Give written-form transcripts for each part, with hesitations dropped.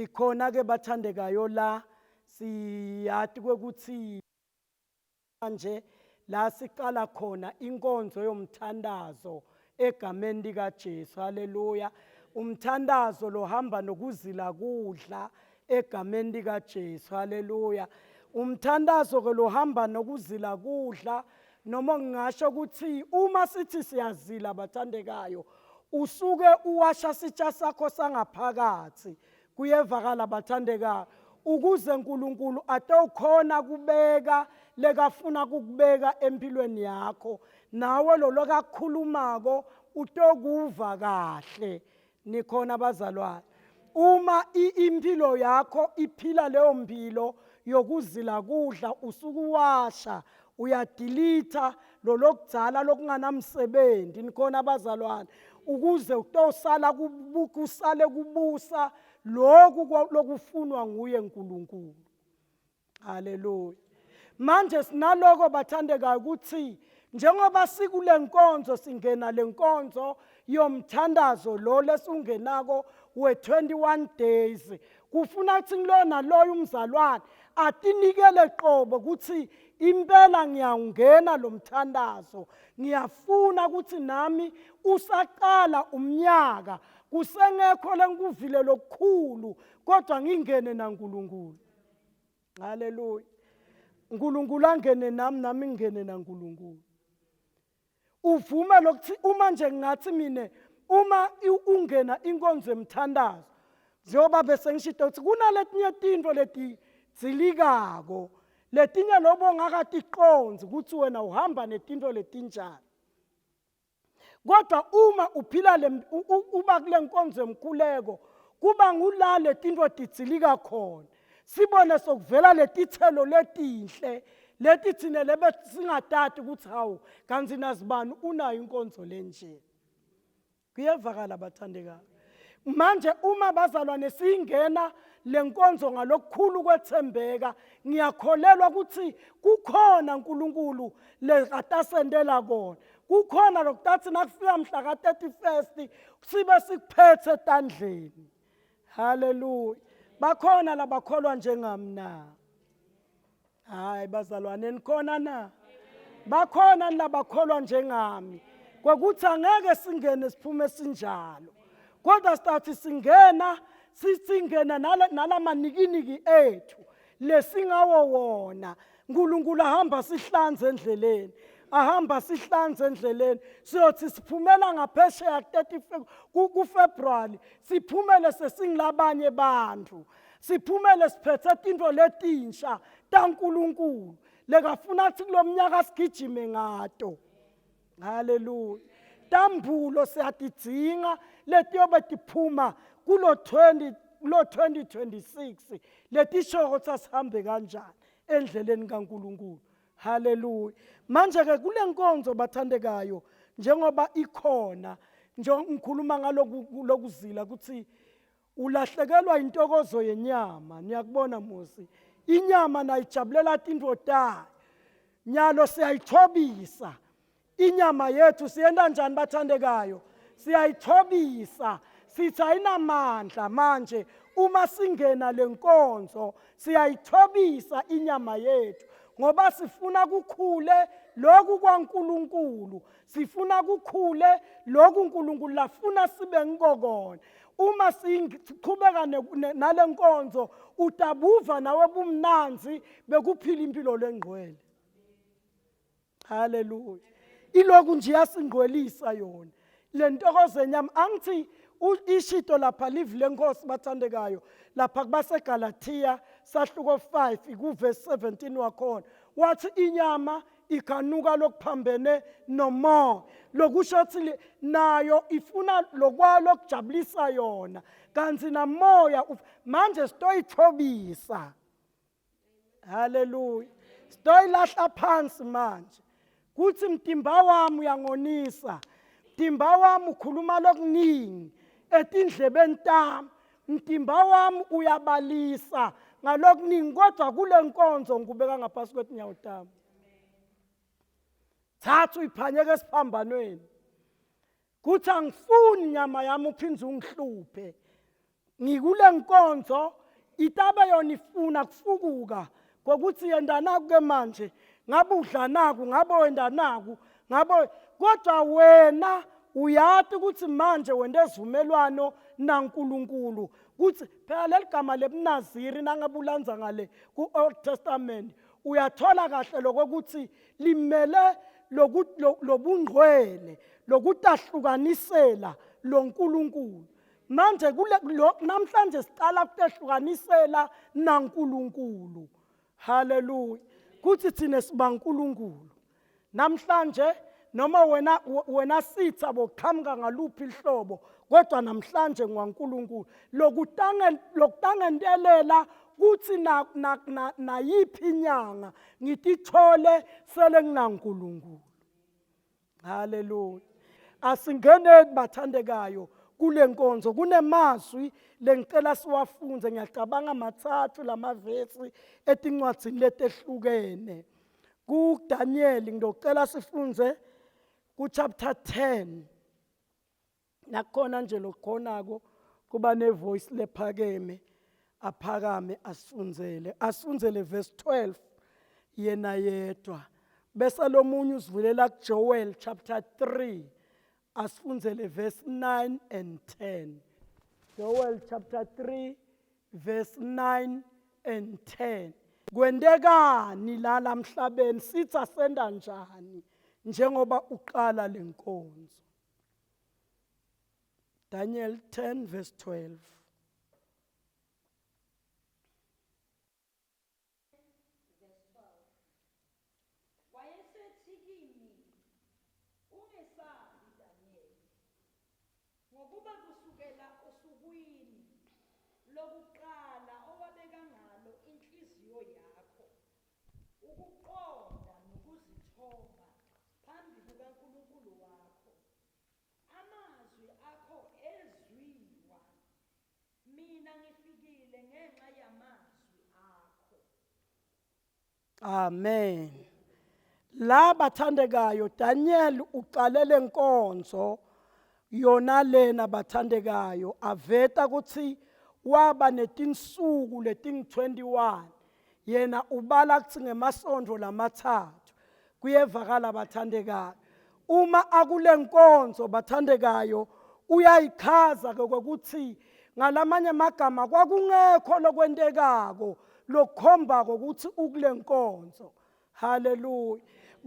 Sikhona ke bathandekayo la siyati kwekuthi manje la siqala khona inkonzo yomthandazo egameni likaJesu. Haleluya. Umthandazo lohamba nokuzila kudla egameni likaJesu. Haleluya. Umthandazo ke lohamba nokuzila kudla noma ngingasho ukuthi uma sithi siyazila bathandekayo usuke uwasha sitsha sakho sangaphakathi kuyevakala bathandekayo ukuze uNkulunkulu atewukhona kubeka lekafuna kukubeka empilweni yakho nawe lo lokakhulumako utokuva kahle nikhona bazalwane uma impilo yakho iphila leyo mpilo yokuzila kudla usukuwasha uyadilitha lolokudzala lokunganamsebenzi nikhona abazalwane ukuze kutosala kusale kubusa lokhu lokufunwa nguye uNkulunkulu. Haleluya. Manje sinaloko bathandekayo ukuthi njengoba sikule nkonzo singena le nkonzo yomthandazo lo lesungenako we-21 days kufuna ukuthi ngilona naloyo umzalwane atinikele qobo ukuthi impela ngiyawungena lo mthandazo ngiyafuna ukuthi nami usaqala umnyaka kusengekho lengikuvile lokukhulu kodwa ngingene naNkulunkulu. Haleluya. uNkulunkulu angene nami nami ngingene naNkulunkulu. Uvume lokuthi uma nje ngingathi mina uma ungena inkonzo emthandazo njengoba bese ngishito ukuthi kunaletinye tinto leti dzilikako letinye lobo ngakatiqondzi ukuthi wena uhamba netinto letinjani. Kodwa uma uphila le uba kule nkonzo yomkhuleko kuba ngula letinto tidzilika khona sibone sokuvela letithelo letinhle leti thina lebe singatati ukuthi hawu kanti nazibani unayo inkonzo lenje. Kuyevakala bathandekayo. Manje uma bazalwane singena lenkonzo ngalokukhulu kwethembeka ngiyakholelwa ukuthi kukhona uNkulunkulu lekatasendela kona kukhona lokutathi nakufika mhla ka-31st sibe sikuphethe etandleni. Haleluya. Bakhona labakholwa njengami na? Hayi bazalwane nikhona na? Bakhona labakholwa njengami. Kwekuthi angeke singene siphume sinjalo. Kodwa sitathi singena sisingena nalamanikiniki ethu lesingawo wona. uNkulunkulu ahamba sihlanze endleleni. Ahamba sihlanze endleleni. Siyothi siphumela ngaphesheya ku-30 kuFebruary siphumele sesingilabanye bantu. Siphumele siphethe tinto letinsha taNkulunkulu lekafuna kuthi kulomnyaka sigijime ngato. Haleluya. Tambulo siyatidzinga letiyobe tiphuma kulo 20 kulo 2026 letishoko ukuthi asihambe kanjani endleleni kaNkulunkulu. Haleluya. Manje ke kule nkonzo bathandekayo njengoba ikhona nje ngikhuluma ngaloku lokuzila ukuthi Ulahlekelwa intokozo yenyama, niyakubona Musi. Inyama nayijabulela tintfo tayo. Nyalo siyayithobisa inyama yethu, siyenta njani bathandekayo? Siyayithobisa, sithi ayinamandla manje uma singena lenkonzo siyayithobisa inyama yethu ngoba sifuna kukhule lokhu kwaNkulunkulu sifuna kukhule lokhu uNkulunkulu lafuna sibe ngikokona. Uma siqhubeka nale nkonzo utabuva nawe bumnanzi bekuphila impilo lengcwele. Haleluya. Iloku nje iyasingcwelisa yona le ntokozo yenyama. Angithi ishito lapha live lenkosi bathandekayo lapha kubaseGalathiya sahluko 5 kuverse 17 wakhona wathi inyama ikhanuka lokuphambene nomoya lokusho ukuthi nayo ifuna lokwalo okujabulisa yona kanti namoya manje sitoyithobisa. Haleluya. Sitoyilahla phansi manje kuthi mtimba wami uyangonisa, mtimba wami ukhuluma lokuningi etindlebeni tami, mtimba wami uyabalisa ngalokuningi, kodwa kule nkonzo ngikubeka ngaphasi kwetinyawo tami. Thatha uyiphanyeke esiphambanweni kuthi angifuni nyama yami uphinde ungihluphe. Ngikule nkonzo itabe yona ifuna kufukuka ngokuthi yenda naku ke manje ngabe udla naku ngabe wenda naku ngabe kodwa wena uyati ukuthi manje wenda esivumelwano naNkulunkulu kuthi phela leli gama lebuNaziri nangabe ulanza ngale ku-Old Testament uyathola kahle lokokuthi limele lobungcwele lokutahlukanisela lo Nkulunkulu manje kule lo namhlanje siqala kutehlukanisela naNkulunkulu haleluya kuthi thina siba uNkulunkulu namhlanje noma wena wena sitha boqhamuka ngaluphi ihlobo kodwa namhlanje ngwaNkulunkulu lokutange lokutangentelela kuthi na na nayiphi inyanga ngitithole sele nginaNkulunkulu Haleluya. Asingeneni bathandekayo kule nkonzo kunemazwi lengicela siwafunze ngiyacabanga mathathu lamavesi etincwadzini letehlukene kuDaniel ngidocela sifunze kuchapter 10 nakhona nje lokukhonako kuba nevoice lephakeme aphakame asifunzele asifunzele verse 12 yena yedwa bese lomunye usivulela kuJoel chapter 3 asifunzele verse 9 and 10 Joel chapter 3 verse 9 and 10 kwentekani la lamhlabeni sithi asenda njani njengoba uqala lenkonzo Daniel 10 verse 12 Wayesethi kimi, Ungesabi, Daniyeli, ngokuba kusukela osukwini lokuqala owabeka ngalo inhliziyo yakho ukuqonda nokuzithoba phambi kukaNkulunkulu wakho, amazwi akho ezwiwa, mina ngifikile ngenxa yamazwi akho. Amen. La bathandekayo Daniel uqale lenkonzo yona lena bathandekayo aveta ukuthi waba netinsuku letingu-21 yena ubala kuthi ngemasondo lamathathu kuyevakala bathandekayo uma akule nkonzo bathandekayo uyayichaza ke ukuthi ngalamanye amagama kwakungekho lokwentekako lokukhombako ukuthi ukule nkonzo haleluya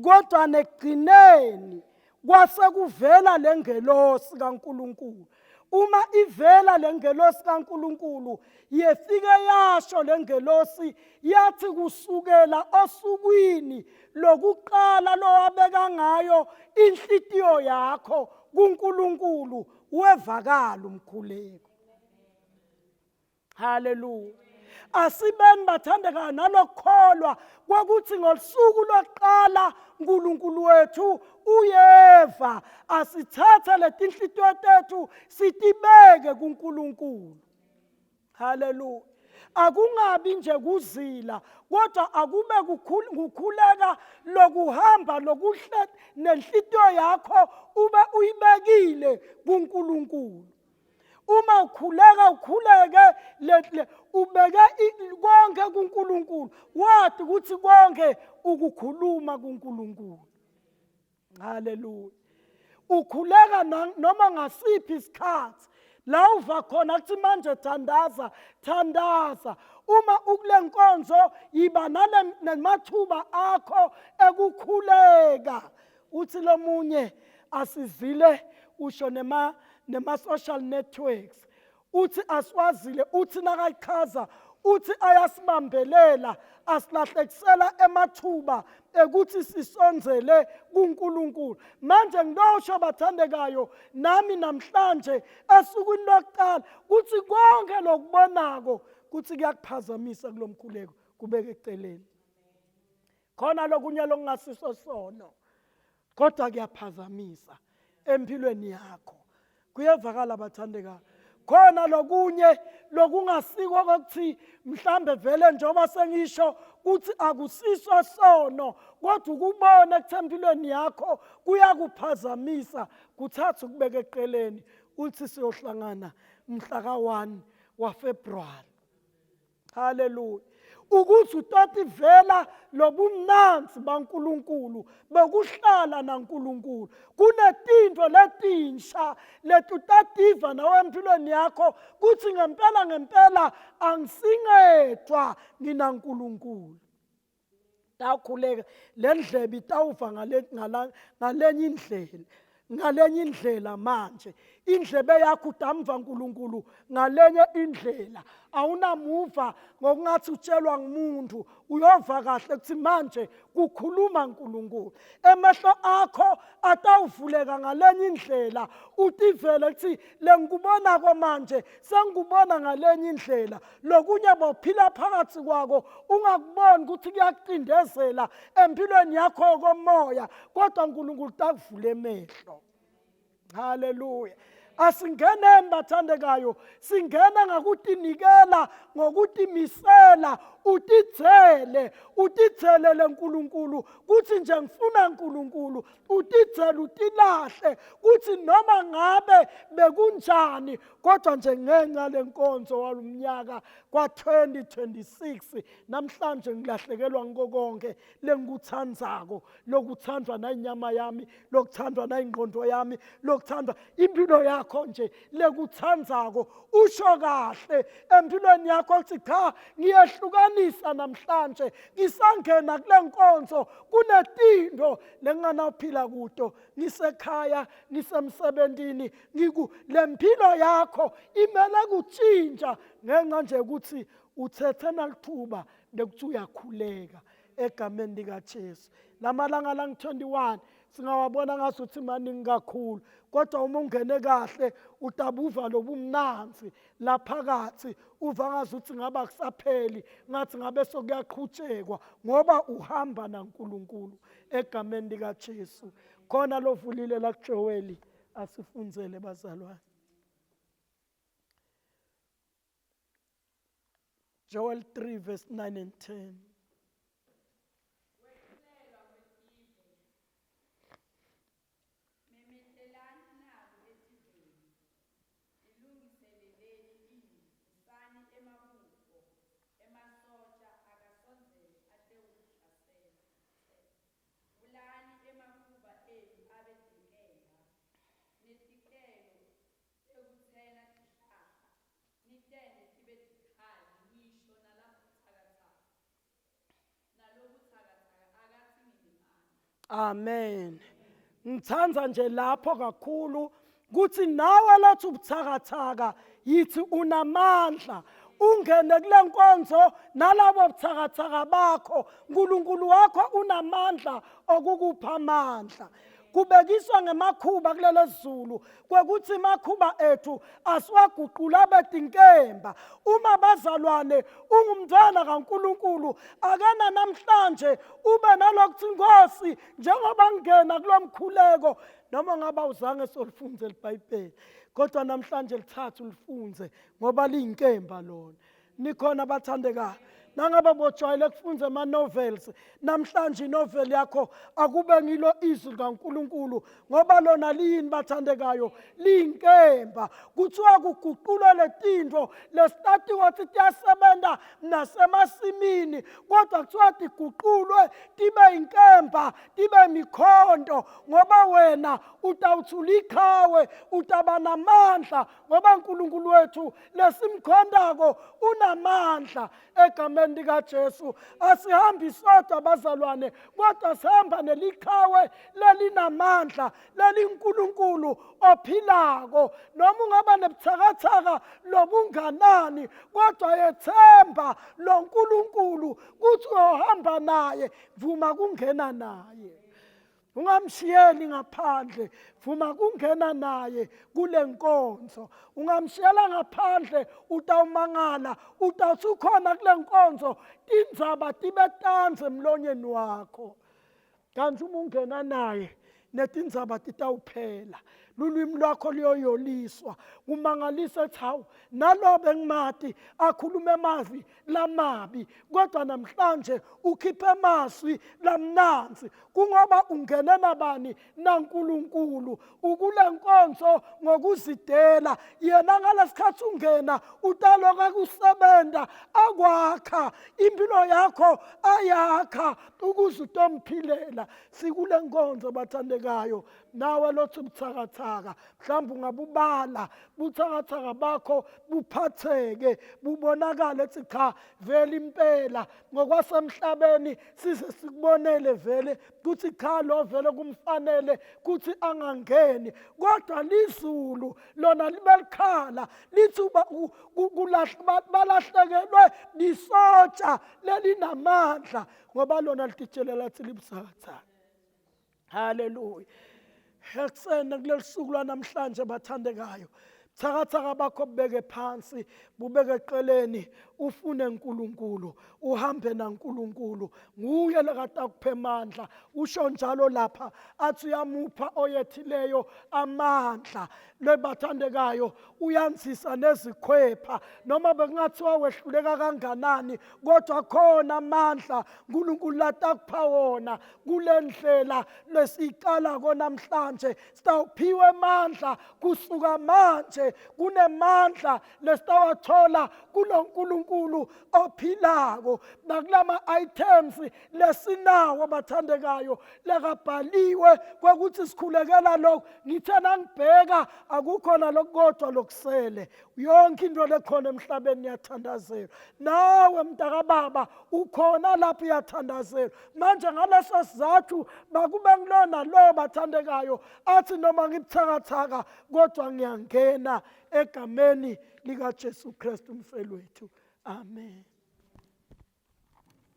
kodwa nekugcineni kwase kuvela lengelosi kaNkuluNkulu uma ivela lengelosi kaNkuluNkulu yefike yasho lengelosi yathi kusukela osukwini lokuqala lowabeka ngayo inhlitiyo yakho kuNkulunkulu wevakala umkhuleko Haleluya. Asibeni bathandekayo nalokukholwa kwakuthi ngolusuku lokuqala uNkulunkulu wethu uyeva asithathe letinhlitiyo tethu sitibeke kuNkulunkulu. Haleluya. Akungabi nje kuzila kodwa akube kukhuleka lokuhamba lokuhle nenhlitiyo yakho ube uyibekile kuNkulunkulu. Uma ukhuleka ukhuleke le ubeke konke kuNkulunkulu wadi ukuthi konke ukukhuluma kuNkulunkulu. Haleluya. Ukhuleka noma ngasiphi isikhathi la uva khona kuthi manje thandaza thandaza uma ukule nkonzo yiba nale namathuba akho ekukhuleka uthi lomunye asizile usho nema nema social networks uthi asiwazile uthi nakayichaza uthi ayasibambelela asilahlekisela emathuba ekuthi sisonzele kuNkulunkulu manje ngilosho bathandekayo nami namhlanje esukwini lokuqala kuthi konke lokubonako kuthi kuyakuphazamisa kulomkhuleko kubeke eceleni khona lokunye lokungasiso sono kodwa kuyaphazamisa empilweni yakho kuyevakala bathandekayo khona lokunye lokungasiko kokuthi mhlambe vele njengoba sengisho kuthi akusiso sono kodwa ukubona ekuthempilweni yakho kuyakuphazamisa kuthatha ukubeka eqeleni uthi siyohlangana mhla ka-1 waFebruary. Haleluya. Ukuthi utativela lobumnanzi baNkulunkulu bokuhlala naNkulunkulu. Kunetinto letinsha letutativa nawe empilweni yakho kuthi ngempela ngempela angisingedwa nginaNkulunkulu. Tawukhuleka le ndlebe itawuva ngalenye indlela ngalenye indlela manje indlebe yakho udamva uNkulunkulu ngalenye indlela awunamuva ngokungathi utshelwa ngumuntu uyova kahle ukuthi manje kukhuluma uNkulunkulu emehlo akho atawuvuleka ngalenye indlela utivele ukuthi lengikubonako manje sengikubona ngalenye indlela lokunye bophila phakathi kwako ungakuboni ukuthi kuyakucindezela empilweni yakho komoya kodwa uNkulunkulu takuvula emehlo. Haleluya. Asingeneni bathandekayo, singena ngakutinikela, ngokutimisela, utithele, utithelele uNkulunkulu kuthi nje ngifuna uNkulunkulu, utithele utilahle kuthi noma ngabe bekunjani kodwa nje ngenxa lenkonzo walumnyaka kwa-2026 namhlanje ngilahlekelwa ngiko konke lengikuthandzako lokuthandwa nayinyama yami lokuthandwa nayingqondo yami lokuthandwa impilo yakho nje lekuthandzako usho kahle empilweni yakho uthi cha ngiyehlukanisa namhlanje ngisangena kule nkonzo kunetinto lenginganawuphila kuto ngisekhaya ngisemsebentini ngiku le mpilo yakho imele kutshintsha ngenxa nje ukuthi uthethe nalithuba lekuthi uyakhuleka egameni likaJesu. Lamalanga langu-21 singawabona ngasuthi maningi kakhulu, kodwa uma ungene kahle utabuva lobumnanzi laphakathi, uva ngazuthi ngaba kusapheli, ngathi ngabe sokuyaqhutshekwa ngoba uhamba naNkulunkulu egameni likaJesu. Khona lovulile la kuJoweli asifundzele bazalwane. Joel 3 verse 9 and 10. Memetelani naku etiveni, Ilungiseleleni imphi, vusani emabutfo, emasotja akasondzele atewuhlasela. Vulani emakhuba enu abe tinkemba, netikelo tekutsena tihlahla, nitente tibe tikhali, ngisho nalabutsakatsaka nalobutsakatsaka akatsi nginemandla. Amen. Ngithanda nje lapho kakhulu kuthi nawe lathi ubuthakathaka yithi unamandla ungene kule nkonzo nalabo buthakathaka bakho uNkulunkulu wakho unamandla okukupha amandla kubekiswa ngemakhuba kulelo Zulu kwekuthi imakhuba ethu asiwaguqula abe tinkemba uma bazalwane ungumntwana kaNkulunkulu akana namhlanje ube nalokuthi Nkosi njengoba ngingena kulomkhuleko noma ngaba uzange solifunze libhayibheli kodwa namhlanje lithathe ulifunze ngoba liyinkemba lona nikhona bathandekayo nangabe bojwayele kufunza ama-novels namhlanje inovel yakho akube ngilo izwi likaNkulunkulu ngoba lona liyini bathandekayo liyinkemba kuthiwa kuguqulwe letinto lesitatiwa ukuthi tiyasebenza nasemasimini kodwa kuthiwa tiguqulwe tibe inkemba tibe mikhonto ngoba wena utawuthula ikhawe utaba namandla ngoba uNkulunkulu wethu lesimkhondako unamandla egameni likaJesu. Asihambi sodwa bazalwane, kodwa sihamba neliqhawe lelinamandla lelinkulunkulu ophilako. Noma ungaba nebuthakathaka lobunganani, kodwa yethemba lo Nkulunkulu kuthi uyohamba naye, vuma kungena naye. Ungamshiyeli ngaphandle, vuma kungena naye kule nkonzo. Ungamshiyela ngaphandle utawumangala, utawuthi ukhona kule nkonzo, tindzaba tibe tanze emlonyeni wakho. Kanti uma ungena naye netindzaba titawuphela. Lulwimi lwakho luyoyoliswa. Kumangalisa ethi hawu nalo bengimati akhulume amazwi lamabi kodwa namhlanje ukhiphe amazwi lamnanzi kungoba ungene nabani naNkulunkulu ukule nkonzo ngokuzidela yena ngalesikhathi ungena utaloka kusebenza akwakha impilo yakho ayakha ukuze utomphilela sikule nkonzo bathandekayo nawe lothi buthakathaka mhlawumbe ungabubala buthakathaka bakho buphatheke bubonakale ethi cha vele impela ngokwasemhlabeni size sikubonele vele kuthi cha lo vele kumfanele kuthi angangeni kodwa lizulu lona libe likhala lithi balahlekelwe lisotsha lelinamandla ngoba lona lititshelela lathi libuthakathaka. Haleluya. Ekuseni kuleli suku lwanamhlanje bathandekayo. Buthakathaka bakho bubeke phansi, bubeke eqeleni, ufune uNkulunkulu, uhambe naNkulunkulu. Nguye lekade akuphe amandla. Usho njalo lapha athi uyamupha oyethileyo amandla. Lebathandekayo uyanzisa nezikhwepha noma bekungathiwa wehluleka kanganani kodwa khona amandla uNkulunkulu latakupha wona kule ndlela lesiyiqalako namhlanje sitawuphiwa amandla kusuka manje kunemandla lesitawathola kulo nkulunkulu ophilako nakulama items lesinawo bathandekayo lekabhaliwe kwekuthi sikhulekela lokho ngithe nangibheka akukhona lokukodwa lokusele yonke into lekhona emhlabeni iyathandazelwa nawe mntakababa ukhona lapho iyathandazelwa manje ngaleso sizathu bakube ngilona lo bathandekayo athi noma ngibuthakathaka kodwa ngiyangena egameni likaJesu Kristu umfelwethu amen.